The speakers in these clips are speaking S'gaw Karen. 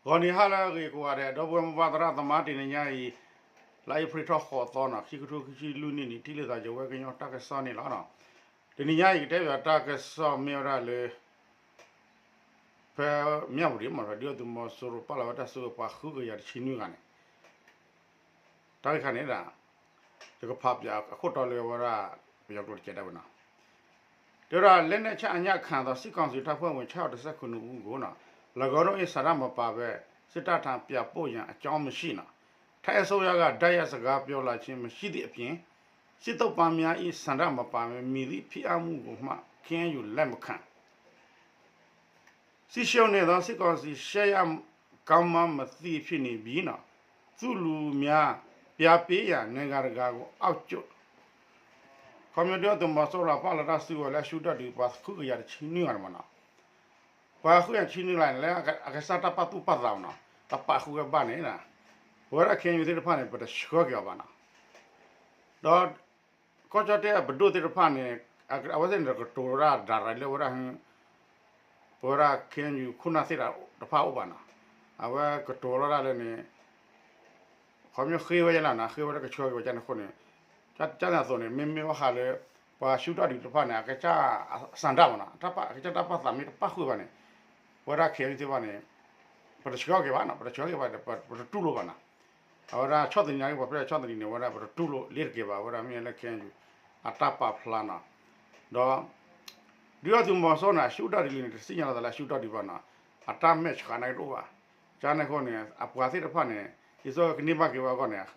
ဂီၤနံၤဟါလၢအဂ့ၤကိးဂၤဒဲး ဒီပုၢ်ဝဲၢ်မိၢ်ပၢ်သရၣ်သမါ တနံၤညါအံၤ လါအ့ဖြ့ၣ်ထီၣ်ဃိးသီနီၤ ခံကထိခံဆံလွံၢ်နံၣ်န့ၣ် ထံၣ်လိာ်သးယဝဲကညီတၢ်ကစီၣ်န့ၣ်လီၤ. တနံၤညါအံၤ ကတဲဘၣ်တၢ်ကစီၣ်မ့ၢ်ဝဲဒၣ်လၢ ဖဲမၠၣ်ဝတံၤမ့ၢ် ဒုၣ်ဒါသုးမီၤစိရိၤပာ်လီၤဝဲတၢ်စုကဝဲၤပှၤဃုကယၤတဆံနွံဂၤန့ၣ် တၢ်တခါန့ၣ်ဒၣ် ယကဖးပၠးအခိၣ်တီလၢဝဲဒၣ် ပယီၤကျိာ်တကဲးဒၣ်ဝဲနီၤ. တဲဝဲဒၣ် လက်နက်ချအညံ့ခံသော စစ်ကောင်စီတပ်ဖွဲ့ဝင် ခြောက်ဆယ့်ခုနစ်ဦးကို နောက်ရောင်း စစ်တပ်ထံ ပြန်ပို့ရန် အကြောင်းမရှိ ထိုင်းအစိုးရက တိုက်ရိုက်စကားပြောလာခြင်း မရှိသည့်အပြင် စစ်သုံ့ပန်းများ၏ ဆန္ဒမပါဘဲ မည်သည့်ဖိအားပေးမှုကိုမျှ KNU လက်မခံ စစ်ရှုံးနေသော စစ်ကောင်စီ ရှက်ရကောင်းမှန်းမသိ ဖြစ်နေပြီနော်။ သူ့လူများ ပြန်ပေးရန် နိုင်ငံတကာကို အောက်ကြို ခီဖျိဒုၣ်ဒါသုးမီၤစိရိၤပာ်လီၤတၢ်စုကဝဲၤလၢအရှုံးတၢ်ဒုးပှၤဃုကယၤတဆံနွံဂၤန့ၣ်မ့ၢ်နီၤ, ပှၤဃုကယၤတဆံနွံဂၤန့ၣ် လၢအကစၢ်တၢ်ပာ်သူၣ်ပာ်သးမ့ၢ်နီၤ, တၢ်ပာ်ဃုာ်ဝဲဘၣ်န့ၣ်, ပဝဲဒၣ် KNU သ့ၣ်တဖၣ်န့ၣ် ပတဆှၢက့ၤအီၤဘၣ်နီၤ, ဒီး ကီၢ်ကၠီၣ်တဲၣ်အပဒိၣ်သ့ၣ်တဖၣ်န့ၣ် အဝဲသ့ၣ်န့ၣ်တကတိၤဝဲဒၣ် direct လၢဝဲဒၣ် ပဝဲဒၣ် KNU ခိၣ်နၢ်သ့ၣ်တဖၣ်အိၣ်ဘၣ်နီၤ, အဝဲကတိၤလီၤဒၣ်လၢန့ၣ် ခီဖျိဃ့ဝဲယဲလီၤနီၤ, ဃ့ဝဲလၢကဆှၢက့ၤဝဲကန့ၣ်အဃိန့ၣ်, ကန့ၣ်အသိးန့ၣ် မ့မ့ၢ်ဘၣ်ဃးလၢ ပှၤရှုံးတၢ်ဒုးတဖၣ်န့ၣ် အကစၢ် ဆန္ဒ မ့ၢ်နီၤ, အကစၢ်တၢ်ပာ်သးမ့ၢ်တပာ်ဃုာ်ဘၣ်န့ၣ် ပဝဲဒၣ် KNU သ့ၣ်တဖၣ်န့ၣ် ပတဆှၢက့ၤဘၣ်နီၤ, ပတဆှၢက့ၤဘၣ်ဒီး ပတတူၢ်လိာ်ဘၣ်နီၤ, အဝဲဒၣ်ဆီၣ်သနံးန့ၣ် ပှၤဖဲဆီၣ်သနံးန့ၣ် ဝဲဒၣ်ပတတူၢ်လိာ်လ့ၤတက့ၤဘၣ်, ဝဲဒၣ်မ့ၢ်လၢ KNU အတၢ်ပာ်ဖျါနီၤ, ဒီး ဒုၣ်ဒါသုးမီၤစိရိၤန့ၣ် အရှုံးတၢ်ဒုးလံန့ၣ် တသ့ၣ်ညါလီၤသးလၢအရှုံးတၢ်ဒုးဘၣ်နီၤ, အတၢ်မဲာ်ဆှးန့ၣ်တအိၣ်ဘၣ်, ကန့ၣ်အဃိန့ၣ် အပှၤသ့ၣ်တဖၣ်န့ၣ် ဒ်သိးကန့ၢ်ဘၣ်က့ၤဝဲအဂီၢ်န့ၣ်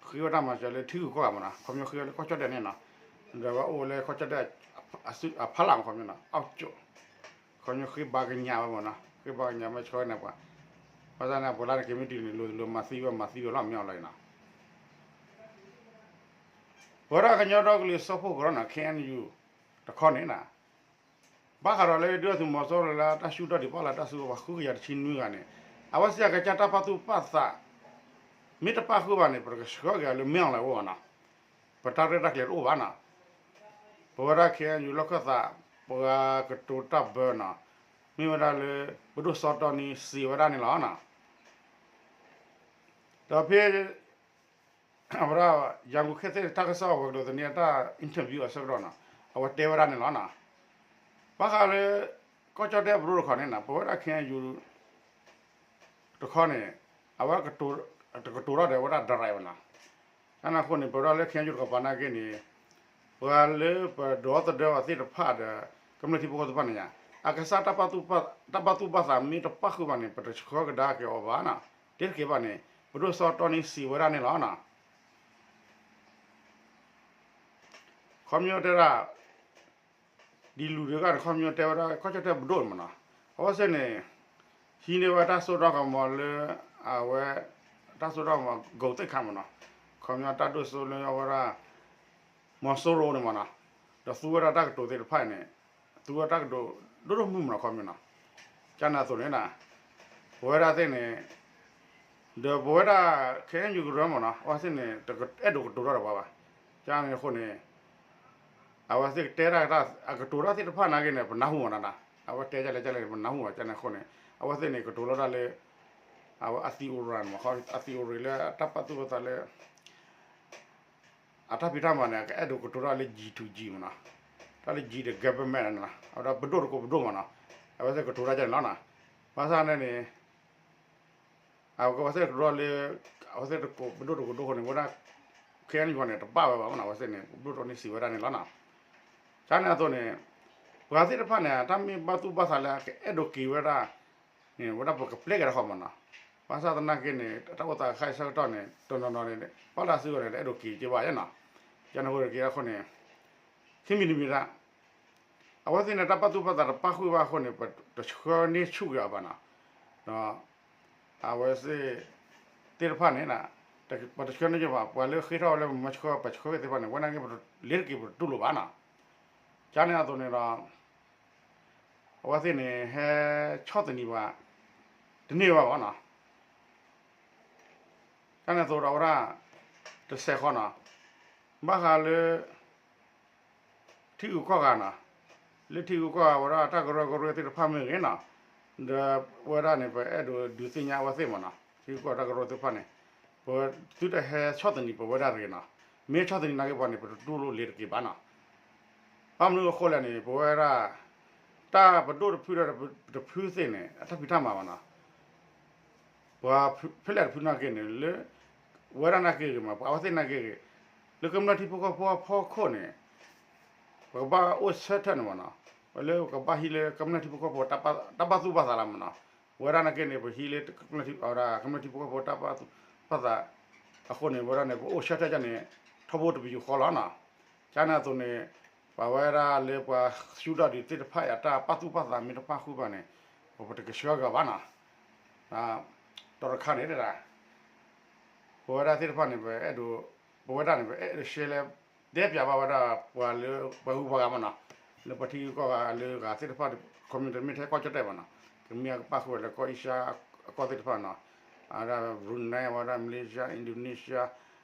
ဃ့ဝဲတၢ်မၤစၢၤလၢထံဂုၤကီၢ်ဂၤမ့ၢ်နီၤ, ခီဖျိဃ့ဝဲလၢကီၢ်ကၠီၣ်တဲၣ်န့ၣ်နီၤ, ဒီးဝဲအိၣ်ဝဲလၢကီၢ်ကၠီၣ်တဲၣ် အဖီလာ်မ့ၢ်ခီဖျိနီၤ, အီၣ်ကၠိ ခီဖျိဃ့ဘါကညးဝဲမ့ၢ်နီၤ, ဃ့ဘါကညးဝဲဆှၢန့ၣ်ပှၤ, ဘၣ်ဆၣ်န့ၣ် ပှၤလၢန့ၣ်က့ၤမ့ၢ်တုၤန့ၣ် လိၤလိၤမၤသံဝဲမၤသံဝဲလီၤ မ့ၢ်အီၤလီၤနီၤ, ပဝဲဒၣ်ကညီဒီကလုာ်စၢဖှိၣ်ကရၢနီၤ KNU တခီန့ၣ်နီၤ, ဘၣ်ဃးဒီးလၢဒုၣ်ဒါသုးမီၤစိရိၤလၢတၢ်ရှုံးတၢ်ဒုးပာ်လီၤတၢ်စုကဝဲၤပှၤဃုကယၤတဆံနွံဂၤန့ၣ်, အဝဲသ့ၣ်အကစၢ်တၢ်ပာ်သူၣ်ပာ်သး မ့ၢ်တပာ်ဃုာ်ဘၣ်န့ၣ် ပတကဆှၢက့ၤအီၤလၢမ့ၢ်အီၤလၢအအိၣ်ဘၣ်နီၤ, ပတၢ်ရဲၣ်တၢ်ကျဲၤတအိၣ်ဘၣ်နီၤ, ပဝဲဒၣ် KNU လီၢ်ခၢၣ်သး ပှၤကတိၤတၢ်ဘၢနီၤ, မ့ၢ်ဝဲဒၣ်လၢ ပဒိၣ်စီၤတီနံၤစံးဝဲဒၣ်န့ၣ်လီၤ. ဒီးဖဲ အဝဲဒၣ် ရန်ကုန်ခေတ်သစ် တၢ်ကစီၣ်ဝဲၤကျိၤသန့အတၢ် interview အဆၢကတီၢ်နီၤ, အဝဲတဲဝဲဒၣ်န့ၣ်လီၤနီၤ, ဘၣ်ဃးလၢ ကီၢ်ကၠီၣ်တဲၣ်ပဒိၣ်တခီန့ၣ်နီၤ, ပဝဲဒၣ် KNU တခီန့ၣ် အဝဲ တကတိၤထီၣ်ဒီးဝဲဒၣ် direct ဘၣ်နီၤ, ကန့ၣ်အဃိန့ၣ် ပဝဲဒၣ်လၢ KNU တကပၤနာ်က့န့ၣ် ပှၤလၢပဒီသဒၢအီၤသ့ၣ်တဖၣ်ဒီး ကမျၢၢ်ထံဖိကီၢ်ဖိသ့ၣ်တဖၣ်န့ၣ်ညါ အကစၢ်တၢ်ပာ်သူၣ်ပာ်သးမ့ၢ်တပာ်ဃုာ်ဘၣ်န့ၣ် ပတဆှၢကဒါက့ၤအီၤဘၣ်နီၤ, တ့တက့ၤဘၣ်န့ၣ် ပဒိၣ်စီၤတီနံၤစံးဝဲဒၣ်န့ၣ်လီၤနီၤ. ခီဖျိတဲဒၣ် ဒ်လူၤဒုးဂၤန့ၣ် ခီဖျိတဲဝဲဒၣ် ကီၢ်ကၠီၣ်တဲၣ်ပဒိၣ်မ့ၢ်နီၤ, အဝဲသ့ၣ်န့ၣ် ဟံးန့ၢ်ဝဲတၢ်စိတၢ်ကမီၤလၢ အဝဲ တၢ်စိတၢ်ကမီၤ ဂုဏ်သိက္ခာ မ့ၢ်နီၤ, ခီဖျိတၢ်ဒိၣ်စိလၢအဝဲဒၣ် မီၤစိရိၤန့ၣ်မ့ၢ်နီၤ, ဒီးသူဝဲဒၣ်တၢ်ကတိၤသ့ၣ်တဖၣ်န့ၣ် သူဝဲတၢ်ကတိၤဒိၣ်ဒိၣ်မုၢ်မ့ၢ်နီၤ ခီဖျိနီၤ, ကန့ၣ်အသိးန့ၣ် ပဝဲဒၣ်သ့ၣ်န့ၣ် ဒီးပဝဲဒၣ် ခဲအံၤယူၤကရၢမ့ၢ်နီၤ အဝဲသ့ၣ်န့ၣ် အဲၣ်ဒိးကတိၤထီၣ်ဒီးပှၤဘၣ်, ကန့ၣ်အဃိန့ၣ် အဝဲသ့ၣ်ကတဲတၢ် အကတိၤတၢ်သ့ၣ်တဖၣ်နာ်က့န့ၣ် ပနၢ်ဟူမ့ၢ်နီၤ, အဝဲတဲဒ်လဲၣ်ဒ်လဲၣ်န့ၣ် ပနၢ်ဟူမ့ၢ် ကန့ၣ်အဃိန့ၣ် အဝဲသ့ၣ်န့ၣ် ကတိၤလီၤတၢ်လၢ အဝဲအ theory မ့ၢ် အ theory လၢတၢ်ပာ်သူၣ်ပာ်သးလၢ အတၢ်ဖံးတၢ်မၤန့ၣ် အကအဲၣ်ဒိးကတိၤတၢ်လၢ G to G မ့ၢ်နီၤ, တၢ်လၢ G ဒီး government န့ၣ်နီၤ, အဝဲဒၣ်ပဒိၣ်တကိးပဒိၣ်မ့ၢ်နီၤ, အဝဲသ့ၣ်ကတိၤတၢ်ကန့ၣ်လီၤနီၤ, ဘၣ်ဆၣ်န့ၣ်န့ၣ် အဝဲသ့ၣ်ကတိၤလၢ အဝဲသ့ၣ်တကိးပဒိၣ်တကိးဒိၣ်ဃိန့ၣ် ဝဲဒၣ် ခဲအံၤယူၤန့ၣ် တဘၣ်ဝဲဘၣ်မ့ၢ်နီၤ, အဝဲသ့ၣ်န့ၣ် ပဒိၣ်တီနံၤစံးဝဲဒၣ်န့ၣ်လီၤနီၤ, ကန့ၣ်အသိးန့ၣ် ပှၤသ့ၣ်တဖၣ်န့ၣ် တၢ်မ့ၢ်ပာ်သူၣ်ပာ်သးလၢအကအဲၣ်ဒိးက့ၤဝဲဒၣ် န့ၣ် ဝဲဒၣ်ပကပျဲက့ၤတၢ်ဃီမ့ၢ်နီၤ, ဘၣ်ဆၣ်သနာ်က့န့ၣ် တၢ်အိၣ်သးခါအံၤဆၢကတီၢ်န့ၣ် တနီၤနီၤန့ၣ် ပာ်လၢအစုကဝဲၤန့ၣ် တအဲၣ်ဒိးက့ၤက့ၤဘၣ်ယဲနီၤ, ကန့ၣ်အဃိန့ၣ်က့ၤအဃိန့ၣ် ခံမံၤတမံၤဒၣ် အဝဲသ့ၣ်န့ၣ် တၢ်ပာ်သူၣ်ပာ်သးတပာ်ဃုာ်ဘၣ်အဃိန့ၣ် ပတဆှၢန့ၢ်ဆူၣ်က့ၤအီၤဘၣ်နီၤ, ဒီး အဝဲသ့ၣ်သ့ၣ်တဖၣ်န့ၣ် ပတဆှၢန့ၢ်က့ၤဘၣ် ပှၤလၢဃ့ထီၣ်ဝဲလၢပမၤဆှၢ ပဆှၢက့ၤသ့ၣ်တဖၣ်န့ၣ် ဝဲနာ်က့ လ့ၤတက့ၤပတတူၢ်လိာ်ဘၣ်နီၤ, ကန့ၣ်အသိးန့ၣ်ဒီး အဝဲသ့ၣ်န့ၣ် ဟဲဆီၣ်သနံးဘၣ် တန့ၢ်ဘၣ်ဘၣ်နီၤ, ကန့ၣ်အသိးဒီးဝဲဒၣ် တစဲးဃီနီၤ, ဘၣ်ဃးလၢ ထံဂုၤကီၢ်ဂၤနီၤ, လၢထံဂုၤကီၢ်ဂၤဝဲဒၣ်တၢ်ကရၢကရိသ့ၣ်တဖၣ်မ့ၢ်ဂ့ၤနီၤ, ဒီးဝဲဒၣ်န့ၣ် ပအဲၣ်ဒိးဒုးသ့ၣ်ညါအဝဲသ့ၣ်မ့ၢ်နီၤ, ထံကီၢ်တၢ်ကရၢသ့ၣ်တဖၣ်န့ၣ်, ပသုတဟဲဆီၣ်သနံးပဝဲဒၣ်တဂ့ၤနီၤ, မ့ၢ်ဆီၣ်သနံးနာ်က့ၤပှၤန့ၣ် ပတတူၢ်လိာ်လ့ၤတက့ၤဘၣ်နီၤ. ဘၣ်မနုၤအဃိလဲၣ်န့ၣ် ပဝဲဒၣ် တၢ်ပဒိၣ်တဖုဒီးတဖုသ့ၣ်န့ၣ် အတၢ်ဖံးတၢ်မၤဘၣ်နီၤ, ပှၤဖဲလဲၣ်တဖုနာ်က့ၤန့ၣ် လၢ ဝဲဒၣ်နာ်က့ၤဂ့ၤမး ပှၤအဝဲသ့ၣ်နာ်က့ၤဂ့ၤ, လၢကမျၢၢ်ထံဖိကီၢ်ဖိအဖီခိၣ်န့ၣ် ပကဘၣ်အိၣ်ဆၢထၢၣ်န့ၣ်မ့ၢ်နီၤ, လၢပကဘၣ်ဟံးလၢကမျၢၢ်ထံဖိကီၢ်ဖိ တၢ်ဘၣ်သူၣ်ဘၣ်သးလီၤမ့ၢ်နီၤ, ဝဲဒၣ်နာ်က့ၤန့ၣ် ပဟံးလၢ ကမျၢၢ်ထံဖိကီၢ်ဖိတၢ်ဘၣ်သူၣ်ဘၣ်သး, အဃိန့ၣ် ဝဲဒၣ်န့ၣ် ပအိၣ်ဆၢထၢၣ်ဒ်န့ၣ် ထီဘိတပယူာ်ဃီလီၤနီၤ, ကန့ၣ်အသိးန့ၣ် ပဝဲဒၣ်လၢပှၤဆူၣ်ထီၣ်ဒုးသ့ၣ်တဖၣ်အံၤ အတၢ်ဘၣ်သူၣ်ဘၣ်သးမ့ၢ်တပၣ်ဃုာ်ဘၣ်န့ၣ် ပတကဆှၢက့ၤဘၣ်နီၤ, တၢ်တခါန့ၣ် ပဝဲဒၣ်သ့ၣ်တဖၣ်န့ၣ် ပအဲၣ်ဒိး, ပဝဲဒၣ်န့ၣ် ပအဲၣ်ဒိးရှဲလဲၣ် တဲပၠးဘၣ်ဝဲဒၣ်ပှၤလၢပှၤဂုၤပှၤဂၤမ့ၢ်နီၤ, လၢပှၤထံဂုၤကီၢ်ဂၤလၢဂၤသ့ၣ်တဖၣ် community မ့ၢ်ထဲကီၢ်ကၠီၣ်တဲၣ်မ့ၢ်နီၤ, ကမ့ၢ်အကပၣ်ဃုာ်ဝဲလၢကီၢ်အ့ရှါအကီၢ်သ့ၣ်တဖၣ်နီၤ, အဝဲဒၣ် Brunei အဝဲဒၣ် Malaysia, Indonesia,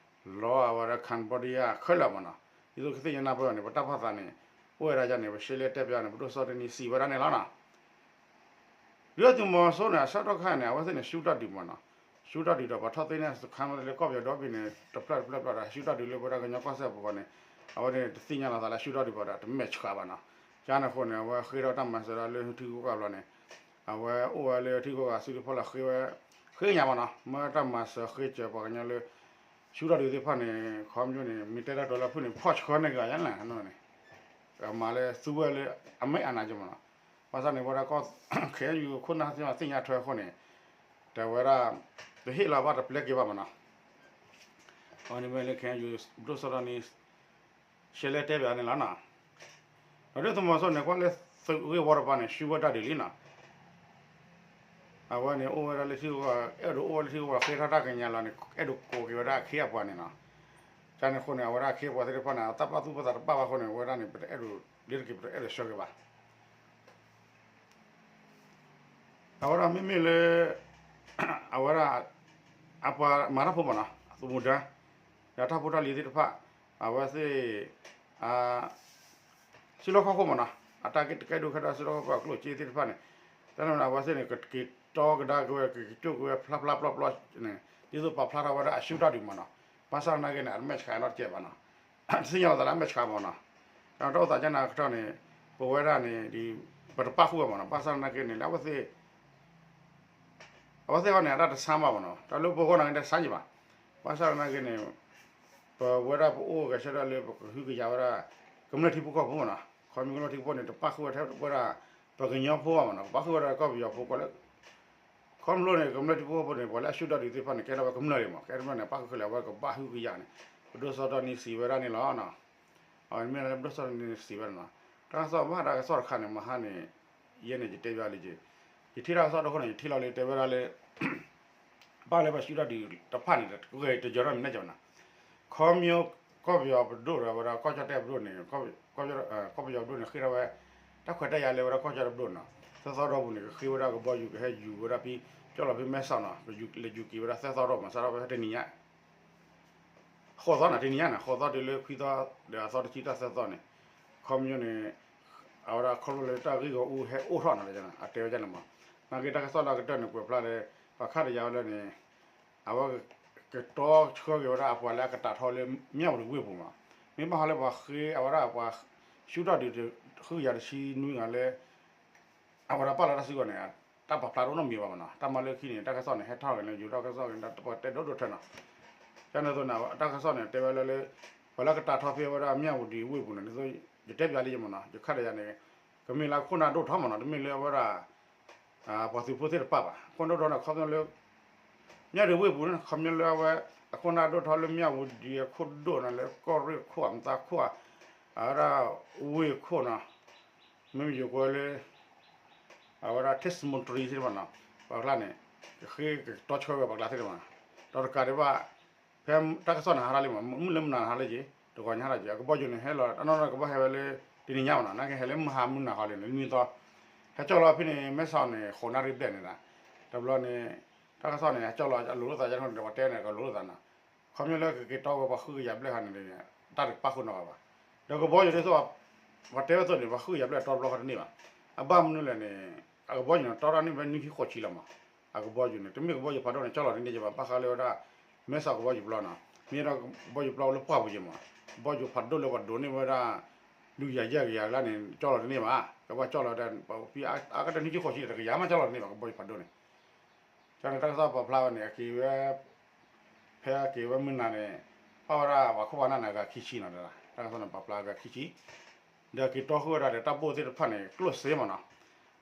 လီၤအဝဲဒၣ် Cambodia ခဲလၢာ်မ့ၢ်နီၤ, ဒ်သိးကသ့ၣ်ညါနၢ်ပၢၢ်န့ၣ် ပတၢ်ပာ်သးန့ၣ် အိၣ်ဝဲဒၣ်ယၤန့ၣ် ပရှဲလဲၣ်တဲပၠးန့ၣ် ပဒိၣ်စီၤတနံၤစံးဝဲဒၣ်န့ၣ်လီၤနီၤ. ဒုၣ်ဒါသုးမီၤစိန့ၣ် အဆၢကတီၢ်ခါန့ၣ် အဝဲသ့ၣ်န့ၣ် ဆူၣ်ထီၣ်ဒုးမ့ၢ်နီၤ, ဆူၣ်ထီၣ်ဒုးဒီး ပှၤထီၣ်သ့ၣ်ညါစခါမ့ၢ်လၢကီၢ်ပယီၤဒီဘ့ၣ်န့ၣ် တဖျၢၣ်တဖျၢၣ်တဖျၢၣ်ဒီး ဆူၣ်ထီၣ်ဒုးလၢပဝဲဒၣ်ကညီကီၢ်စဲၣ်ပူၤဃီန့ၣ်, အဝဲသ့ၣ်န့ၣ် တသ့ၣ်ညါလီၤသးလၢဆူၣ်ထီၣ်ဒုးဘၣ်ဒီး တမဲာ်ဆှးဘၣ်နီၤ, ကန့ၣ်အဃိန့ၣ် အဝဲဃ့ထီၣ်တၢ်မၤစၢၤဒၣ်လၢထံဂုၤကီၢ်ဂၤဘျီန့ၣ်, အဝဲအိၣ်ဝဲလၢထံဂုၤကီၢ်ဂၤစုဒုဖီလာ်ဃ့ဝဲ, ဃ့ကညးမ့ၢ်နီၤ, မ့ၢ်တၢ်မၤစၢၤဃ့စၢၤပှၤကညီလၢ ဆူၣ်ထီၣ်ဒုးသ့ၣ်တဖၣ်န့ၣ် ခီမညိန့ၣ် မ့ၢ်တဲတၢ်ကတိၤလၢဖုၣ်န့ၣ် ဖီၣ်ဆှၢန့ၢ်က့ၤယၤန့ၣ်, မၤလၢသူဝဲလၢအမဲာ်အနးက့မ့ၢ်နီၤ, ဘၣ်ဆၣ်န့ၣ် ဝဲဒၣ်ကီၢ် ခ့ၣ်အဲၣ်ယူၣ် ခိၣ်နၢ်သ့ၣ်တဖၣ်သ့ၣ်ညါထွဲအဃိန့ၣ်, တဲဝဲဒၣ် တဟ့ၣ်လီၤဘၣ်တပျဲက့ၤဘၣ်မ့ၢ်နီၤ, အဝဲန့ၣ်မ့ၢ်လၢ ခ့ၣ်အဲၣ်ယူၣ် ဒိၣ်စီၤဒီနံၤ ရှဲလဲၣ်တဲပၠးန့ၣ်လီၤနီၤ, ဒီးဒုၣ်ဒါသုးမီၤစိန့ၣ် ကွၢ်လၢသုးဂ့ၢ်ဝီတပၤန့ၣ် ဆူၣ်ဝဲဒၣ်ဒ်လံနီၤ အဝဲန့ၣ် အိၣ်ဝဲဒၣ်လၢထံဂုၤကီၢ်ဂၤ အဲၣ်ဒိးအိၣ်ဝဲလၢထံဂုၤကီၢ်ဂၤ ဃ့ထီၣ်တၢ်ကညးလီၤန့ၣ် အဲၣ်ဒိးကိးက့ၤဝဲဒၣ်အခ့အပှၤန့ၣ်နီၤ, ကန့ၣ်အဃိန့ၣ် အဝဲဒၣ်အခ့အပှၤသ့ၣ်တဖၣ်န့ၣ် တၢ်ဘၣ်သူၣ်ဘၣ်သးတပာ်ဘၣ်အဃိန့ၣ် အဝဲဒၣ်န့ၣ် ပတအဲၣ်ဒိးလ့ၤတက့ၤ ပတအဲၣ်ဒိးဆှၢက့ၤဘၣ် အဝဲဒၣ်မ့မ့ၢ်လၢ အဝဲဒၣ် အပှၤမၤတၢ်ဖိမ့ၢ်နီၤ သုးမုၢ်ဒါ ဒီးတၢ်ဖိတၢ်လံၤသ့ၣ်တဖၣ် အဝဲသ့ၣ် စုလီၢ်ခီၣ်ခိၣ်မ့ၢ်နီၤ အတၢ်ကဲတကဲဒိၣ်ခဲဒီးစုလီၢ်ခီၣ်ခိၣ်အကျိၣ်စ့သ့ၣ်တဖၣ်န့ၣ် တၢ်န့ၣ်အဝဲသ့ၣ်န့ၣ် ကက့ၤတီကဒါက့ၤဝဲ ကက့ၤကၠိၣ်က့ၤဝဲ ဖျါဖျါပျီပျီန့ၣ် ဒ်သိးပာ်ဖျါထီၣ်ဝဲဒၣ်အဆူၣ်တၢ်ဒုးမ့ၢ်နီၤ ဘၣ်ဆၣ်သနာ်က့န့ၣ် အတမဲာ်ဆှးနီတစဲးဘၣ်နီၤ တသ့ၣ်ညါလီၤသးလၢအမဲာ်ဆှးမ့ၢ်နီၤ တၢ်တအိၣ်သးကနၤကထီၣ်န့ၣ် ပဝဲဒၣ်န့ၣ် ပတပာ်ဃုာ်ဝဲမ့ၢ်နီၤ ဘၣ်ဆၣ်သနာ်က့န့ၣ် လၢအဝဲသ့ၣ် အဝဲသ့ၣ်ဃီန့ၣ် အတၢ်တဆါဘၣ်မ့ၢ်နီၤ တၢ်လၢပဂီၢ်နာ်က့တဆါယံၤဘၣ် ဘၣ်ဆၣ်သနာ်က့န့ၣ် ပဝဲဒၣ်ပအိၣ်ဂဲၤဆၢထၢၣ်လၢပကဟုကယာ်ဝဲဒၣ် ကမျၢၢ်ထံဖိကီၢ်ဖိမ့ၢ်နီၤ ခီမ့ၢ်ကမျၢၢ်ထံဖိကီၢ်ဖိန့ၣ် တပာ်ဃုာ်ဝဲထဲဝဲဒၣ် ပှၤကညီဖိဘၣ်မ့ၢ်နီၤ ပာ်ဃုာ်ဝဲဒၣ်ကီၢ်ပယီၤဖိကီၢ်လၢ ခီဖျိန့ၣ် ကမျၢၢ်ထံဖိကီၢ်ဖိန့ၣ် ပှၤလၢအဆူၣ်တၢ်ဒုးသ့ၣ်တဖၣ်န့ၣ် ကဲထီၣ်ဝဲကမျၢၢ်လံမ့ၢ် ကဲထီၣ်ကမျၢၢ်န့ၣ် ပာ်ဃုာ်ခဲလၢာ်အဝဲကဘၣ်ဟုကယာ်န့ၣ် ပဒိၣ်စီၤတီနံၤစံးဝဲဒၣ်န့ၣ်လီၤ အဝဲမ့ၢ်လၢပဒိၣ်စီၤတီနံၤစံးဝဲဒၣ်နီၤ တၢ်ကစီၣ်မ့ၢ်တၢ်ကစီၣ်တခါန့ၣ် မဟါန့ၣ် ယဲန့ၣ် ယတဲဘၣ်လံက့ၤ ယထံၣ်တၢ်ကစီၣ်တခီန့ၣ် ယထံၣ်လီၤလၢတဲဝဲဒၣ်လၢ ဘၣ်လၢပှၤဆူၣ်တၢ်ဒုးတဖၣ်န့ၣ် ဂဲၤတယီၤထီၣ်မံၤန့ၣ်ကနီၤ ခီမ့ၢ်ကီၢ်ပယီၤပဒိၣ်ဒီးဝဲဒၣ်ကီၢ်ကၠီၣ်တဲၣ်ပဒိၣ်န့ၣ် ကီၢ်ပယီၤပဒိၣ်န့ၣ် ဃ့ထီၣ်ဝဲ တၢ်ခွဲးတၢ်ယာ်လၢဝဲဒၣ်ကီၢ်ကၠီၣ်တဲၣ်ပဒိၣ်နီၤ သၢသီဒီပူၤန့ၣ် ကဃ့ဝဲဒၣ်ကဘီယူၤကဟဲယူၤဝဲဒၣ်ဖဲ ကၠီၣ်လီၤဖဲမဲဆီးနီၤ ကလဲၤယူၤက့ၤဝဲဒၣ်သၢသီဒီမး စးထီၣ်ဖဲတနံၤညါ ဃိးသီန့ၣ် တနံၤညါန့ၣ် ဃိးသီတုၤလၢခွံသီ ဒီးအသီတဆံတၢ်သၢသီန့ၣ် ခီမ့ၢ်န့ၣ် အဝဲဒၣ်ခီဖျိလၢတၢ်ဂ့ၢ်ဂီၢ်အူဟဲအိၣ်ထီၣ်နီၤ အတဲဝဲဒ်န့ၣ်မး နာ်က့တၢ်ကစီၣ်လၢအကတၢၢ်န့ၣ် ကွဲးဖျါလၢ ပှၤခါတယၤဝဲလၢန့ၣ် အဝဲကတီဆှၢက့ၤဝဲဒၣ်အပှၤလၢအကတၢ်ထီလၢမၠၣ်ဝတံၤဝ့ၢ်ပူၤမး မ့ၢ်ဘၣ်ဃးလၢပှၤဃ့အဝဲဒၣ်ပှၤ ဆူၣ်တၢ်ဒုးတဃုကယၤတဆံနွံဂၤလၢ အဝဲဒၣ်ပာ်လီၤတၢ်စုကဝဲၤန့ၣ် တၢ်ပာ်ဖျါတအိၣ်နီတမံၤဘၣ်မးနီၤ တၢ်မၤလၢခံန့ၣ် တၢ်ကစီၣ်န့ၣ် ဟဲထီၣ်က့ၤန့ၣ် ယူၤတၢ်ကစီၣ်က့ၤ တၢ်ပတဲဒိၣ်ဒိၣ်ထၢနီၤ ကန့ၣ်အသိးန့ၣ် တၢ်ကစီၣ်န့ၣ် တဲဝဲလၢလၢ ပှၤလၢကတၢ်ထီဖဲဝဲဒၣ်မၠၣ်ဝတံၤဝ့ၢ်ပူၤန့ၣ် ဒ်သိး ယတဲပၠးလံယမးနီၤ ယခါဒီးယၤန့ၣ် ကမ့ၢ်လၢအခိၣ်နၢ်ဒိၣ်ထီမးနီၤ တမ့ၢ်လၢအဝဲဒၣ် ပှၤသုးဖိသ့ၣ်တဖၣ်ဘၣ် အခိၣ်နၢ်ဒိၣ်ထီန့ၣ် ခီဖျိလၢ မၠၣ်ဝတံၤဝ့ၢ်ပူၤန့ၣ် ခီဖျိလၢအဝဲ အခိၣ်နၢ်ဒိၣ်ထီလၢမၠၣ်ဝတံၤအခိၣ်ဒိၣ်နီၤ လၢကီၢ်ရ့ၣ်ခိၣ်အမသးခိၣ် အဝဲဒၣ်ဝ့ၢ်ခိၣ်နီၤ မ့မ့ၢ်ယိၤကွဲလၢ အဝဲဒၣ် ထံၣ်စမူတရံသ့ၣ်တဖၣ်နီၤ ပှၤကျါန့ၣ် ကဃ့ကတီဆှၢဝဲပှၤကျါသ့ၣ်တဖၣ် ဒီးတကးဒံးဘၣ် ဖဲတၢ်ကစီၣ်န့ၣ်ဟးထီၣ်လံမး မုၢ်လၢမုၢ်နၤဟးလၢက့ၤ တဂီၤညါဟးထီၣ်က့ၤ အကဘီယူၤန့ၣ် ဟဲလီၤ အနီၢ်နီၢ်ကဘၣ်ဟဲဝဲလၢ တနံၤညါမးနီၤ နာ်က့ဟဲလၢမုၢ်ဟါမုၢ်နၤဟီလံန့ၣ် နွံသီ ဟဲကၠီၣ်လီၤဖဲန့ၣ် မဲဆီးန့ၣ် ဃိးနၣ်ရံၣ်ဘျဲၣ်န့ၣ်ဒီး တဘျီန့ၣ် တၢ်ကစီၣ်န့ၣ် ဟဲကၠီၣ်လီၤအလိၤလိာ်သး ယနီၢ်န့ၣ် ပှၤတဲန့ၣ် ကလိၤလိာ်သးနီၤ ခီဖျိလၢကက့ၤတီဝဲပှၤဃုကယၤဘျဲၣ်ဟးန့ၣ် တၢ်တပာ်ဃုာ်နီတဂၤဘၣ် ဒီးကဘီယူၤဒ်သိး ပှၤတဲဝဲသိးန့ၣ် ပှၤဃုကယၤဘျဲၣ်တီတဘျီဃီတန့ၢ်ဘၣ် အဘၣ်မနုၤလဲၣ်န့ၣ် အကဘီယူၤန့ၣ် တီထီၣ်န့ၢ်ဝဲနွံဆံဃိးဆံလီၤမး. အကဘီယူၤန့ၣ် တမ့ၢ်ကဘီယူၤဖးဒိၣ်န့ၣ် ကၠီလီၤတန့ၢ်ကဘၣ် ဘၣ်ဃးလၢဝဲဒၣ် မဲဆီးကဘီယူၤပျီနီၤ, မ့ၢ်ဒီးကဘီယူၤပျီအိၣ်လၢပှၢ်ပူၤက့ၤမး, ကဘီယူၤဖးဒိၣ်လၢပှၤဒိးန့ၢ်ဝဲဒၣ် ဒုးယၤယဲၢ်ကယၤလၢန့ၣ် ကၠီလီၤတန့ၢ်ဘၣ်, ကဘၣ်ကၠီလီၤဒီး ပအါကတၢၢ်နွံဆံဃိးဆံဒီး တကယၤမးကၠီလီၤတန့ၢ်ဘၣ် ကဘီယူၤဖးဒိၣ်န့ၣ်. ကန့ၣ် တၢ်ကစီၣ်ပာ်ဖျါဝဲန့ၣ် အက့ၤဝဲ ဖဲအက့ၤဝဲမုၢ်နၤန့ၣ် ပာ်ဝဲဒၣ်ပှၤခိၣ်ပှၤနၢ်န့ၣ် အဂၤခံဆံနီၤ, တၢ်ကစီၣ်န့ၣ် ပာ်ဖျါအဂၤခံဆံ, ဒီးက့ၤတီဃုာ်ဝဲဒၣ်ဒီးတၢ်ဘိၣ်သ့ၣ်တဖၣ်န့ၣ် ကျိၣ်စ့မးနီၤ,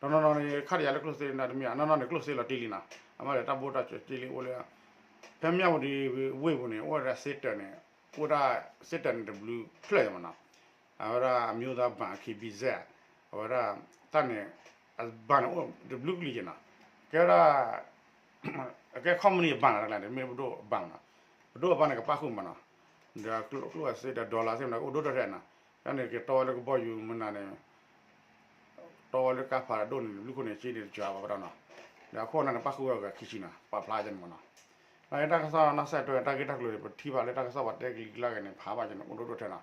တနီၤနီၤန့ၣ် ခါတယၤလၢကျိၣ်စ့န့ၣ်တမ့ၢ် အနီၢ်နီၢ်န့ၣ် ကျိၣ်စ့လီၤတံၢ်လံနီၤ, အမ့ၢ်ဒီးတၢ်ဘိၣ်တၢ်စၢၤတ့ၢ်လံအိၣ်လၢ ဖဲမၠၣ်ဝတံၤဝ့ၢ်ပူၤန့ၣ် အိၣ်ဝဲဒၣ်စ့တၢးန့ၣ် အိၣ်ဝဲဒၣ်စ့တၢးန့ၣ် တဘျုးဖျၢၣ်မးနီၤ, အဝဲဒၣ် အမျိုးသားဘဏ် KBZ အဝဲဒၣ် တၢ်န့ၣ် အဘဏ်န့ၣ်အိၣ်တဘျုးကလံၤက့နီၤ, ကဲဝဲဒၣ် အကဲ company အဘဏ်နီၤ တကျါန့ၣ် မ့ၢ်ပဒိၣ်အဘဏ်နီၤ, ပဒိၣ်အဘဏ်န့ၣ် ကပၣ်ဃုာ်မးနီၤ, ဒီးကျိၣ်စ့ဒီး dollar စ့မးနီၤ ကအိၣ်ဒိၣ်ဒိၣ်ထဲနီၤ, တၢ်န့ၣ်က့ၤတီဝဲလၢကဘီယူၤမုၢ်နၤန့ၣ် တီဝဲလၢကါဖးဒိၣ်န့ၣ် တဘျုးခိၣ်န့ၣ် စ့န့ၣ်တစှၤဘၣ်ပတီၢ်နီၤ, ဒီးအခိၣ်အနၢ်န့ၣ် ပၣ်ဃုာ်ဝဲအဂၤခံဆံနီၤ ပာ်ဖျါကန့ၣ်မးနီၤ, တၢ်ကစီၣ်နီၢ်စဲးတွဲ တၢ်ဂ့ၢ်တၢ်ကျိၤန့ၣ် ပထံၣ်ဘၣ်လၢတၢ်ကစီၣ်ပှၤတဲကလံၤကျါဂ့ၤန့ၣ် ဖးဘၣ်ကန့ၣ် အိၣ်ဒိၣ်ဒိၣ်ထဲနီၤ,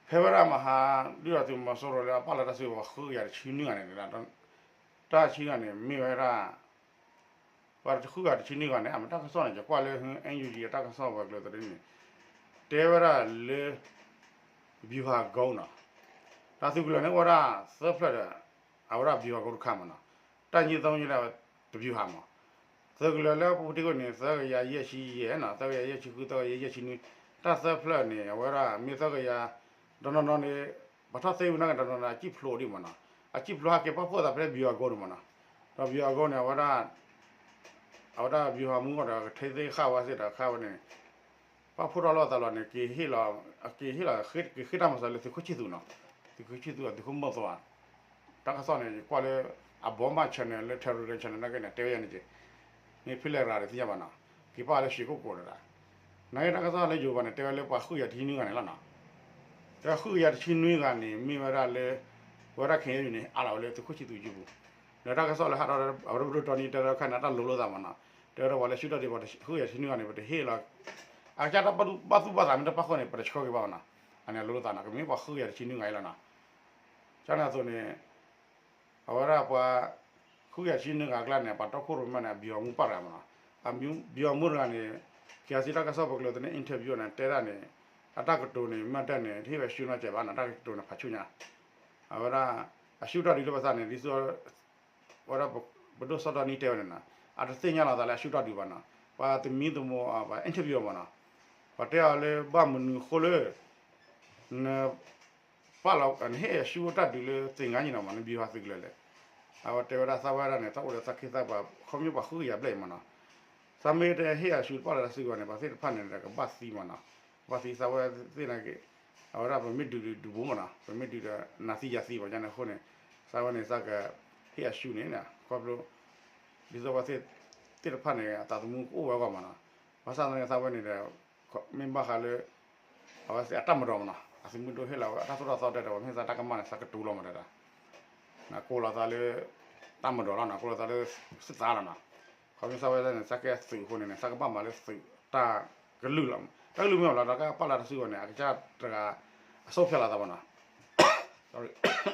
ဖဲဝဲဒၣ်မဟါ ဒုၣ်ဒါသုးမီၤစိရိၤလၢအပာ်လီၤတၢ်စုကဝဲၤပှၤဃုကယၤတဆံနွံဂၤန့ၣ် တၢ်ဆံဂၤန့ၣ် မ့ၢ်ဝဲဒၣ် ပှၤတဃုဂၤတဆံနွံဂၤန့ၣ် အမ့ၢ်တၢ်ကစီၣ်န့ၣ် ယကွၢ်လၢ NUG အတၢ်ကစီၣ်ဝဲၤကျိၤသန့န့ၣ် တဲဝဲဒၣ်လၢ ဗျူဟာကုန်း နီၤ, တၢ်သုးကလၢၤန့ၣ်အိၣ်ဝဲဒၣ်သၢဖျၢၣ်ဒီး အဝဲဒၣ် ဗျူဟာကုန်း တခါမးနီၤ, တပ်ရင်းသုံး လၢ ဗျူဟာ မး, သုးကလၢၤလၢပူၤတ့ၢ်ခိၣ်န့ၣ် သၢကယၤယဲၢ်ဆံယဲၢ်နီၤ, သၢကယၤယဲၢ်ဆံဃု သၢကယၤယဲၢ်ဆံနွံ, တၢ်သၢဖျၢၣ်န့ၣ် အဝဲဒၣ်မ့ၢ်သၢကယၤ တနီၤနီၤန့ၣ် ပှၤထီၣ်သ့ဝံၤနာ်က့ တနီၤနီၤန့ၣ် အစံၣ်ဖျိးဒံးမးနီၤ, အစံၣ်ဖျိးဟဲက့ၤပာ်ဖှိၣ်သးဖဲ ဗျူဟာကုန်း န့ၣ်မးနီၤ, ဒီး ဗျူဟာကုန်း န့ၣ် အဝဲဒၣ် အဝဲဒၣ် ဗျူဟာမှူး ဒီးကထိသ့ၣ်ဃာ်ဝဲသ့ၣ်ဒီးခါဝဲန့ၣ် ပာ်ဖှိၣ်ထီၣ်လိာ်သးလီၤန့ၣ် က့ၤဟ့ၣ်လီၤ က့ၤဟ့ၣ်လီၤ က့ၤဃ့ၢ်တၢ်မၤစၢၤလၢသုးခိၣ်ဆံၣ်သူးနီၤ, သုးခိၣ်ဆံၣ်သူး သုးခိၣ်မီၢ်သိးဧါ, တၢ်ကစီၣ်န့ၣ် ယကွၢ်လၢ အဘီမး channel လၢ Telegram channel နာ်က့န့ၣ် တဲဝဲယၤန့ၣ်က့ၤ, မ့ၢ်ဖဲလဲၣ်ရၤဒီးသ့ၣ်ညါဘၣ်နီၤ, က့ၤပာ်လၢရွှေကုက္ကို ဒီး နာ်က့တၢ်ကစီၣ်လၢယိၤဘၣ်န့ၣ် တဲဝဲလၢပှၤဃုကယၤတဆံနွံဂၤန့ၣ်လီၤနီၤ, တဲဃုကယၤတဆံနွံဂၤန့ၣ် မ့ၢ်ဝဲဒၣ်လၢ ပဝဲဒၣ် KNU န့ၣ် အးလီၤဝဲလၢသုးခိၣ်ဆံၣ်သူးစုပူၤ, ဒီးတၢ်ကစီၣ်လၢဟးထီၣ် အဝဲဒၣ်ပဒိၣ်တီနံတဲထီၣ်ခါန့ၣ် တၢ်လိၤလိာ်သးမးနီၤ, တဲဝဲဒၣ်ပှၤလၢဆူၣ်ထီၣ်ဒံး ပှၤဃုကယၤတဆံနွံဂၤန့ၣ် ပတဟ့ၣ်လီၤ, အကစၢ်တၢ်ဘၣ်သူၣ်ဘၣ်သးမ့ၢ်တပာ်ဃုာ်န့ၣ် ပတဆှၢက့ၤဘၣ်မးနီၤ, အန့ၣ်လိၤလိာ်သးနီၤ ကမ့ၢ်ပှၤဃုကယၤတဆံနွံဂၤအံၤလီၤနီၤ, ကန့ၣ်အသိးန့ၣ် အဝဲဒၣ်ပှၤ ဃုကယၤတဆံနွံဂၤအကျါန့ၣ် ပှၤတီခိၣ်ရိၣ်မဲန့ၣ် အဗျူဟာမှူး ပာ်တဂၤမးနီၤ, အဗျူဟာမှူး တဂၤန့ၣ် က့ၤအစံးတၢ်ကစီၣ်ပကျိၤသန့ interview န့ၣ် တဲဒၣ်န့ၣ် အတၢ်ကတိၤန့ၣ် မ့ၢ်တဲန့ၣ် တဟ့ၣ်ဝဲဆူၣ်နီၢ်စဲးဘၣ်နီၤ တၢ်ကတိၤန့ၣ်ဖးဆူညါ, အဝဲဒၣ် အဆူၣ်တၢ်ဒုးလၢပသးန့ၣ် ဒ်သိး ဝဲဒၣ်ပဒိၣ်စီၣ်တီနံတဲဝဲန့ၣ်နီၤ အတသ့ၣ်ညါလီၤသးလၢအဆူၣ်တၢ်ဒုးဘၣ်နီၤ, ပှၤသမံသမိး ပှၤ interview မးနီၤ, ပှၤတဲအီၤလၢဘၣ်မနုၤအဃိလၢ န ပာ်လီၤ နဟ့ၣ်အဆူၣ်တၢ်ဒုးလၢသ့ၣ်ညါန့ၣ်နီၤမး နဗျူဟာသုးကလၢၤလဲၣ်, အဝဲတဲဝဲဒၣ်သးဝဲဒၣ်န့ၣ် သးအိၣ်ဒီးသးခ့သးပှၤ ခီဖျိပှၤဃုကယၤဘျဲၣ်အံၤမးနီၤ, သးမ့ၢ်တဟ့ၣ်အဆူၣ်ပာ်လီၤတၢ်စုကဝဲၤန့ၣ် ပှၤသ့ၣ်တဖၣ်န့ၣ်ဒီးကဘၣ်သံမးနီၤ, ကဘၣ်သံသးဝဲသ့ၣ်နာ်က့ အဝဲဒၣ်ပမ့ၢ်ဒုးဒုးဘူးမးနီၤ ပမ့ၢ်ဒုးဒီးနၤသံယၤသံဘၣ်န့ၣ်အဃိန့ၣ်, သးဝဲန့ၣ်သးကဟ့ၣ်အဆူၣ်န့ၣ် ခီဖျိ ဒ်သိးပှၤသ့ၣ်တဖၣ်န့ၣ် အသးသမူကအိၣ်ဝဲအဂီၢ်မးနီၤ, ဘၣ်ဆၣ်သနာ်က့သးဝဲန့ၣ်ဒီး မ့ၢ်ဘၣ်ဃးလၢ အဝဲသ့ၣ်အတၢ်မၤဒီးမးနီၤ အသုးမုၢ်ဒိၣ်ဟ့ၣ်လီၤဝဲအတၢ်သိၣ်တၢ်သီတဲဒီး ပှၤမ့ၢ်သးတၢ်ကမၣ်န့ၣ် သးကတိၤလီၤမးတဲဒၣ်, ကိးလီၤသးလၢ တၢ်မၤဒီးလီၤနီၤ ကိးလီၤသးလၢ စစ်သား လီၤနီၤ, ခီဖျိသးဝဲန့ၣ် သးကဲသုးအဃိန့ၣ်န့ၣ် သးကဘၣ်မၤလၢသုးတၢ်ကလုၢ်လီၤ, တၢ်ကလုၢ်မ့ၢ်အီၤလီၤ ဒီးကပာ်လီၤတၢ်စုကဝဲၤန့ၣ် အကစၢ်တဂၤ အစိဖျဲလီၤသးမးနီၤ,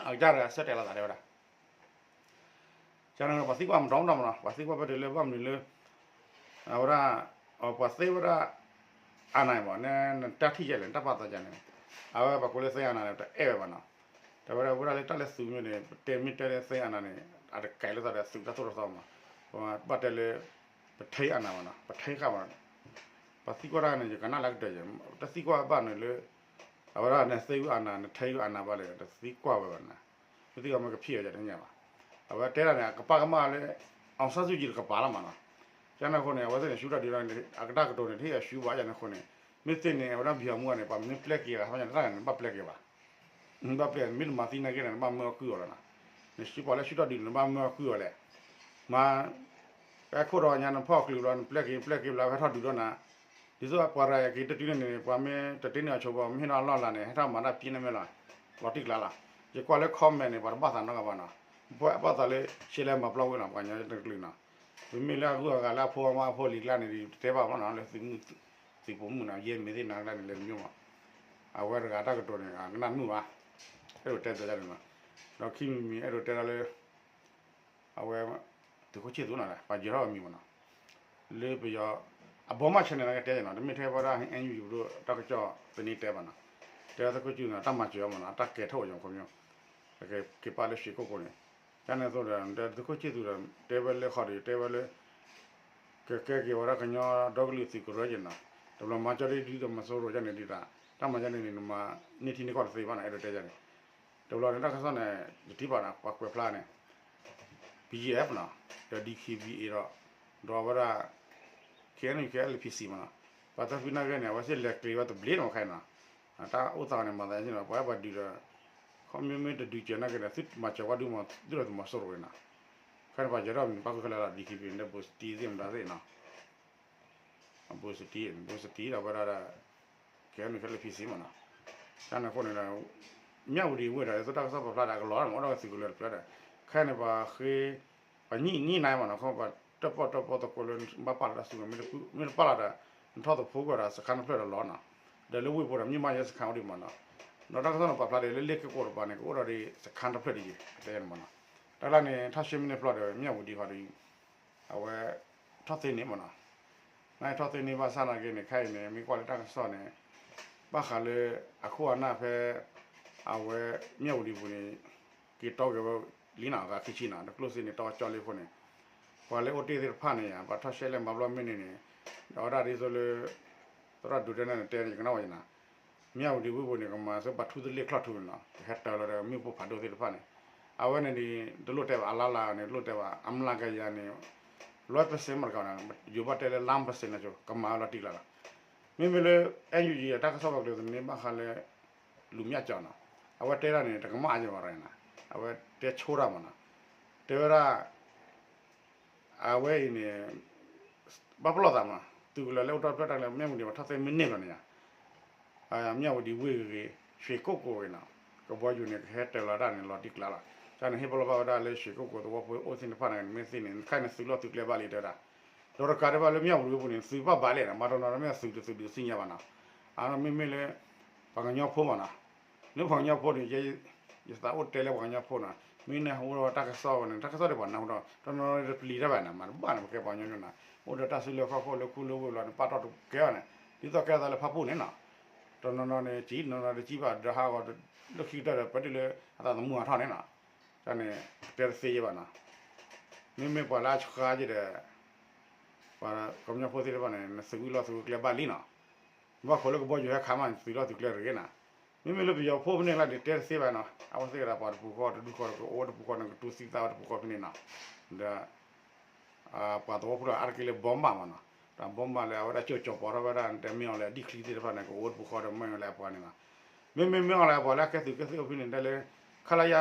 အကစၢ်တဂၤဆၢတဲာ်လီၤသးတဲဝဲဒၣ် ကန့ၣ် ပှၤသံကွၢ်မတီၤမတီၤမးနီၤ ပှၤသံကွၢ်ဖဲတုၤလၢဘၣ်မနုၤလၢ အဝဲဒၣ် ပှၤသ့ဝဲဒၣ် အာဏာ မး နတၢ်ထံၣ်ယဲၢ်လဲၣ် နတၢ်ပာ်သးယဲၢ်န့ၣ် အဝဲပှၤကိးလၢသ့အာဏာ န့ၣ် တအဲၣ်ဝဲဘၣ်နီၤ, တဲဝဲဒၣ်ဝဲဒၣ်လၢတၢ်လၢသုးမုၢ်န့ၣ် ပတဲမ့ၢ်တဲလၢသ့အာဏာ န့ၣ် အတကဲလၢသးဒီးသုးတၢ်သိၣ်တၢ်သီမး, ပဘၣ်တဲလၢ ပထဲအာဏာ မးနီၤ ပထဲဃာ်မးနီၤ, ပှၤသံကွၢ်တၢ်န့ၣ် ယကနၣ်လၢကတၢၢ်ယဲၢ် တသံကွၢ်ဘၣ်န့ၣ်လၢ အဝဲဒၣ်နသ့ဝဲအာဏာ နထဲဝဲအာဏာ ဘၣ်လဲၣ် တသံကွၢ်ဝဲဘၣ်နီၤ, မ့ၢ်သံကွၢ်မ့ၢ်ကဖံးအီၤယဲၢ်တညါဘၣ်, အဝဲတဲဒၣ်န့ၣ် အကပာ်ကမၣ်လၢ အောင်ဆန်းစုကြည် တကပၤလီၤမးနီၤ, ကန့ၣ်အဃိန့ၣ် အဝဲသ့ၣ်န့ၣ် ဆူၣ်တၢ်ဒုးဒီး အကတၢ်ကတိၤန့ၣ် တဟ့ၣ်အဆူၣ်ဘၣ် ကန့ၣ်အဃိန့ၣ်, မ့ၢ်သ့န့ၣ် အဝဲဒၣ် ဗျူဟာမှူး န့ၣ် ပှၤမ့ၢ်ပျဲက့ၤဂၤ ဟဲညါတၢ်န့ၣ် နဘၣ်ပျဲက့ၤဘၣ်, နဘၣ်ပျဲ မ့ၢ်တမၤသံနာ်က့န့ၣ် နဘၣ်မၢအီၣ်ကုၢ်အီၤလီၤနီၤ, နဆူၣ်ပှၤလၢဆူၣ်တၢ်ဒုးန့ၣ် နဘၣ်မၢအီၣ်ကုၢ်အီၤလဲၣ်, မၤ ပှၤခိၣ်ဒီးညါ နဖီၣ်ကျုၤလီၤ နပျဲက့ၤ ပျဲက့ၤဘျီ ဟဲထီၣ်ဒုးဒီးနၤ, ဒ်သိးပှၤရၤယၤက့ၤတတုၤန့ၣ်န့ၣ် ပှၤမ့ၢ်တတ့န့ၢ်အဆိ ပှၤမ့ၢ်ဟ့ၣ်နီၤအလီၢ်အလၤန့ၣ် ဟဲထီၣ်မၤတၢ်ပျ့န့ၣ်မ့ၢ်လီၤ, လီၤတံၢ်ကျါလီၤ, ယကွၢ်လၢ comment န့ၣ် ပှၤတဘၣ်သးနီတဂၤဘၣ်နီၤ, ပှၤဘၣ်သးလၢ ရှဲလဲမၤပျီဝဲနီၤ ပှၤကညီတကလုာ်နီၤ, ပမ့ၢ်လၢအဂုၤအဂၤလၢအဖိအမါအဖိလံၤကျါန့ၣ် တတဲဘၣ်ဘၣ်နီၤ လၢသုးမုၢ် သုးပိာ်မုၣ်နီၤ ယဲမ့ၢ်သ့ၣ်နၤကျါန့ၣ် လဲၤတမံၤမး, အဝဲတဂၤတၢ်ကတိၤန့ၣ် ကနၣ်မုာ်ဘၣ်, အဲၣ်ဒိးတဲသးဒ်န့ၣ်နီၤ, ဒီးခံမံၤမံၤအဲၣ်ဒိးတဲဒၣ်လၢ အဝဲ သုးခိၣ်ဆံၣ်သူးနီၤ ပာ်ယဲၤထီၣ်အမံၤမ့ၢ်နီၤ, လၢပယီၤ အဘီမၢ်ဆဲန့ၣ် ကတဲယဲနီၤ တမ့ၢ်ထဲဝဲဒၣ် အဲၣ်ယူၣ်ယူၣ် ပဒိၣ်တၢ်ကစီၣ်သန့တဲဘၣ်နီၤ, တဲသုးခိၣ်ဆံၣ်သူးန့ၣ် တၢ်မၤစၢၤအီၤမ့ၢ်နီၤ တၢ်ကဲထီၣ်အီၤ ခီပညီ ကက့ၤပာ်လၢရွှေကုက္ကိုန့ၣ်, ကန့ၣ်အသိးဒီး သုးခိၣ်ဆံၣ်သူးဒီး တဲဝဲလၢဃီဒီး တဲဝဲလၢ ကကဲက့ၤဝဲဒၣ်ကညီဒီကလုာ်သုးကရၢက့ၤနီၤ, တဘျီမၤကၠီဒ်ဒ်သိးမၤစိရိၤယါန့ၣ်ဒ်တၢ် တၢ်မၤယါန့ၣ်န့ၣ် နမၤန့ၢ်ထံန့ၢ်ကီၢ်တသ့ဘၣ်နီၤ အဲၣ်ဒိးတဲယါန့ၣ်, တဘျီန့ၣ် တၢ်ကစီၣ်န့ၣ် ယထံၣ်ဘၣ်နီၤ ပှၤကွဲးဖျါန့ၣ် ဘီအ့ၣ်အ့ၣ်အ့ၣ်နီၤ, ဒီး ဒီက့ဘီအ့ၣ်အ့ၣ်ဒီး ဒီးဝဲဒၣ် ခဲအံၤ ခဲအံၤ ပံစံမ့ၢ်နီၤ, ပှၤသးဖံနာ်က့န့ၣ် အဝဲသ့ၣ်လဲၤကျဲၤဝဲတဘျီနီၤခဲအံၤနီၤ, တၢ်အိၣ်သးန့ၣ် မၤသးန့ၣ်နီၤ ပှၤအဲၣ်ပှၤဒုးဒီး ခီမ့မ့ၢ်တဒုးစၢၤနာ်က့ဒီး သုမၤစၢၤဝဲဒုးမၤ သုးဒီးသုးမီၤစိရိၤနီၤ, ခဲန့ၣ်ပှၤယဲၤထီၣ်မံၤ ပှၤဃုခဲလၢာ်လီၤ ဒီက့ဘီအ့ၣ်အ့ၣ်န့ၣ် ဘိစတံသ့ၣ်မတၤသ့ၣ်နီၤ အဘိစတံ ဘိစတံဒီးဝဲဒၣ်ဒီး ခဲအံၤ ခဲအံၤ ပံစံမ့ၢ်နီၤ, တၢ်န့ၣ်အဃိန့ၣ်ဒီး မၠၣ်ဝတံၤဝ့ၢ်ဒီး သုးတၢ်ကစီၣ်ပာ်ဖျါဒီးအကလီၤမ့ၢ်အိၣ်ဒီးသုးကလၢၤတဖျၢၣ်ဒီး ခဲအံၤန့ၣ်ပှၤဃ့ ပှၤညှိညှိနှိုင်းမ့ၢ်နီၤ ခီပှၤတၢၣ်ပီၣ်တၢၣ်ပီၣ်သကိးလၢ ဘၣ်ပာ်လီၤတၢ်စုကဝဲၤ မ့ၢ်တပာ်လီၤဒီး နထီၣ်သဖိကီၢ်ဒီး စခါတဖျၢၣ်ဒီးလီၤနီၤ, ဒီးလၢဝ့ၢ်ဖိဒီး မ့ၢ်မးယဲစခါအိၣ်ဒံးမ့ၢ်နီၤ, ဒီးတၢ်ကစီၣ်န့ၣ်ပာ်ဖျါဒီး လၢလ့ၣ်က့ကိးတပၤန့ၣ် ကအိၣ်ဒီးဒံးစခါတဖျၢၣ်ဒံးယဲ ကတဲန့ၣ်မ့ၢ်နီၤ, တၢ်လၢန့ၣ် ထီၣ်ရှဲမ့ၢ်န့ၢ်ဖျီဒီး မၠၣ်ဝတံၤဃီဒီး အဝဲ ထီၣ်သ့န့ၣ်မ့ၢ်နီၤ, နထီၣ်သ့န့ၣ်ဘၣ်ဆၣ်နာ်က့န့ၣ် ခဲအံၤန့ၣ် မ့ၢ်ကွၢ်လၢတၢ်ကစီၣ်န့ၣ် ဘၣ်ဃးလၢ အခိၣ်အနၢ်ဖဲ အဝဲ မၠၣ်ဝတံၤပူၤန့ၣ် က့ၤတီက့ၤဝဲလံနီၤ အဂၤခံဆံနီၤ ဒီးကျိၣ်စ့န့ၣ် တီကၠီလံအဃိန့ၣ် ပှၤလၢအိၣ်တ့ၢ်သ့ၣ်တဖၣ်န့ၣ် ပှၤထီၣ်ရှဲလဲၣ်မၤဘျီမ့ၢ်န့ၣ်န့ၣ် ဒီးအဝဲဒၣ်ဒ်သိးလၢ သရၣ်ဒိးတဲန့ၣ်တဲန့ၣ် ယကနၣ်ဝဲယနီၤ မၠၣ်ဝတံၤဝ့ၢ်ပူၤန့ၣ် ကမၤစၢၤပှၤထူသလ့ၣ်ချီၣ်ထူန့ၣ်နီၤ ကဟဲတၢၤလီၤဒီးမ့ၣ်ပိၢ်ဖးဒိၣ်သ့ၣ်တဖၣ်န့ၣ် အဝဲန့ၣ်န့ၣ် တလိၣ်တဲဘၣ် အလါလါန့ၣ် တလိၣ်တဲဘၣ် အမျးကယၤန့ၣ် လွဲပစ့မ့ၢ်တကီးန့ၣ် ယိၤဘၣ်တဲလၢ လါပစ့န့ၣ် ကမၤဝဲလီၤတံၢ်ကျါလီၤ. မ့မ့ၢ်လၢ အဲၣ်ယူၣ်ယူၣ် အတၢ်ကစီၣ်ပှၤကလုာ်သန့ဘၣ်ဃးလၢ လူၤမၠၣ်ကၠီနီၤ အဝဲတဲဒၣ်န့ၣ် တကမၣ်အါယၤဘၣ်ရၤနီၤ အဝဲတဲဆိတၢ်မ့ၢ်နီၤ တဲဝဲဒၣ် အဝဲအံၤန့ၣ် ဘၣ်ပလီၢ်သးမး သုးကလၢၤလၢအိၣ်တ့ၢ်ဖျၢၣ်တၢ်လၢ မၠၣ်ဝတံၤပှၤထီၣ်သ့မ့ၢ်န့ၢ်လီၤန့ၣ်ယါ မၠၣ်ဝတံၤဝ့ၢ်ဂ့ၤဂ့ၤ ရွှေကုက္ကိုဂ့ၤနီၤ ကဘီယူၤန့ၣ် ကဟဲတၢၤလီၤတၢ်န့ၣ် လီၤတံၢ်ကျါလီၤ. တၢ်န့ၣ်ဟ့ၣ်ပလီၢ်ဘၣ်ဝဲဒၣ်လၢ ရွှေကုက္ကိုသဝီဖိအိၣ်သ့ၣ်တဖၣ်န့ၣ် မ့ၢ်သ့န့ၣ် ခဲအံၤန့ၣ်သုးလီၢ်သုးကျဲဘၣ်လံတဲဝဲဒၣ် ဒီးတကးဒံးဘၣ်လၢမၠၣ်ဝတံၤဝ့ၢ်ပူၤန့ၣ် သုးဘၣ်ဘၣ်လဲၣ်နီၤ မၤတနီၤမ့ၢ်သုးတသုးဒုးသ့ၣ်ညါဘၣ်နီၤ အမ့မ့ၢ်လၢ ပှၤကညီဖိမ့ၢ်နီၤ လၢပှၤကညီဖိန့ၣ် ယသးအိၣ်တဲလၢပှၤကညီဖိနီၤ မ့ၢ်နဟူဒီးတၢ်ကစီၣ်ဝဲန့ၣ် တၢ်ကစီၣ်ဒံးပှၤနၢ်ဟူဒီး တနီၤနီၤတပျံၤတၢ်ဘၣ်န့ၣ် မၤတဘၣ်န့ၣ် ပကဲပှၤကညီန့ၣ် အိၣ်ဒီးတၢ်စုလၢခီၣ်ခိၣ်လၢခူလၢဝ့ၢ်လီၤန့ၣ် ပာ်တီၢ်တကဲဘၣ်န့ၣ် ဒ်သိးကဲသးလၢဖၣ်ပူၣ်န့ၣ်နီၤ တနီၤနီၤန့ၣ် ကံ တနီၤနီၤတကံဘၣ် ဒီးဟးဂီၤလၢခံကတၢၢ်ဒီး ပတုၤလၢအသးသမူအထီၣ်န့ၣ်နီၤ တၢ်န့ၣ် တဲတသ့ယဲဘၣ်နီၤ မ့မ့ၢ်ပှၤလၢအဆှါက့ၤဒီး ပှၤကညီဖိသ့ၣ်တဖၣ်န့ၣ် နသုးဝံၤလီၢ်သုးဝံၤကျဲဘၣ်လံနီၤ ဘၣ်ဃိလၢကဘီယူၤဟဲခးမးန့ၣ် သုးလီၢ်သုးကျဲတဂ့ၤနီၤ မ့မ့ၢ်လၢပယီၤဖိဖဲန့ၣ်လၢဒုးတဲတသ့ဘၣ်နီၤ အဝဲသ့ၣ်ကဒီးပှၤတပူၤဃီတဒူၣ်ဃီ ကအိၣ်ဝဲတပူၤဃီန့ၣ် ကတူၢ်သံသးဝဲတပူၤဃီဖဲန့ၣ်နီၤ ဒီး ပှၤသဝီဖိလၢအါတက့ၢ်လၢဘီမးမ့ၢ်နီၤ တၢ်ဘီမးလၢအဝဲဒၣ်ကၠိကၠီၤပီၤထီၣ်ဝဲဒၣ် တဲမ့ၢ်အီၤလဲၣ် ဒ်ချံသ့ၣ်တဖၣ်န့ၣ် ကအိၣ်ဝဲတပူၤဃီဒီးမ့ၢ်အီၤလဲၣ်အပှၤန့ၣ်နီၤ မ့မ့ၢ်မ့ၢ်အီၤလဲၣ်ပှၤလၢအကဲသုးကဲသ့ၣ်အိၣ်ဖဲန့ၣ် တဲလၢ ခလရ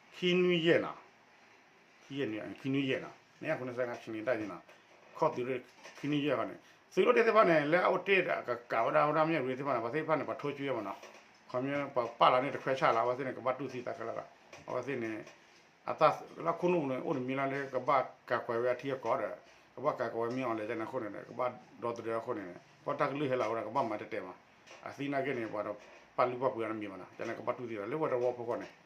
ခံနွံယဲၢ်နီၤ ခံနွံယဲၢ်နီၤ န့ၣ်အဃိန့ၣ် စဲးခါဆံန့ၣ်တၢ်န့ၣ်နီၤ ခီၣ်သုးရ့ၣ်ခံနွံယဲၢ်ဃီန့ၣ် သုးလီၢ်တ့ၢ်သ့ၣ်တဖၣ်န့ၣ် လၢအအိၣ်တ့ၢ်ဒီးကကးဝဲဒၣ်ဝဲဒၣ်မ့ၢ်ဝံၤသ့ၣ်တဖၣ်န့ၣ် ပှၤသ့ၣ်တဖၣ်န့ၣ် ပှၤထိၣ်ကွံာ်ဝဲမ့ၢ်နီၤ ခီမ့ၢ်ပှၤပာ်လီၤန့ၢ်တခွဲဆၣ်လီၤ အဝဲသ့ၣ်န့ၣ် ကဘၣ်တူၢ်သံသးခဲလၢာ်လီၤ အဝဲသ့ၣ်န့ၣ် အတၢ်လၢခိၣ်နူာ်ပူၤန့ၣ် အိၣ်တမံၤလၢ်လၢကဘၣ်ကးကွဲးဝဲအထံအကီၢ်ဒီး ကဘၣ်ကးကွဲးဝဲမ့ၢ်အီၤလဲၣ်န့ၣ်အဃိန့ၣ် ကဘၣ်ဒီသဒၢအဃိန့ၣ် ကွၢ်တၢ်ကလုၢ်ဟဲလီၤဝဲဒီး ကဘၣ်မၤတဲတဲမး အသံနာ်က့န့ၣ် ပှၤတပာ်လုၢ်ပာ်ပှ့ၤအီၤတမံၤဘၣ်နီၤ ကန့ၣ်ကဘၣ်တူၢ်သံဒီး လၢဝဲတဝီဖိဃီန့ၣ်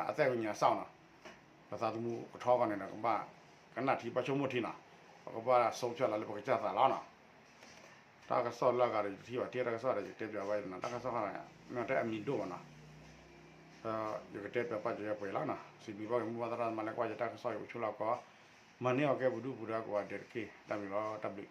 အသးကညီၤစၢ်နီၤ ပသးသမူကထီဃီန့ၣ်ဒီး ကဘၣ်ကနၣ်ထံဘၣ်ဆိကမိၣ်ထံနီၤ ပကဘၣ်ဆိကမိၣ်လၢပကစၢ်သးလီၤနီၤ တၢ်ကစီၣ်လၢအဂၤဒီး ယတထံၣ်ဘၣ် ထံၣ်တၢ်ကစီၣ်ဒီး ယကတဲပၠးဘၣ်နီၤ တၢ်ကစီၣ်ခါန့ၣ် မ့ၢ်တဲအမံၤဒိၣ်မးနီၤ ဒီးယကတဲပၠးပၠးက့ၤပှဲၤလီၤနီၤ စံးဘျုးဘၣ်က့ၤမိၢ်ပၢ်သရၣ်သမါလၢကွၢ်ယတၢ်ကစီၣ် ယအိၣ်ဆူၣ်လီၤကီး မၤန့ၢ်အီၤကဲပဒုၣ်ပဒါကိးဂၤဒဲးတက့ၢ် တၢ်ဘျုးလီၤ တၢ်ဘျုး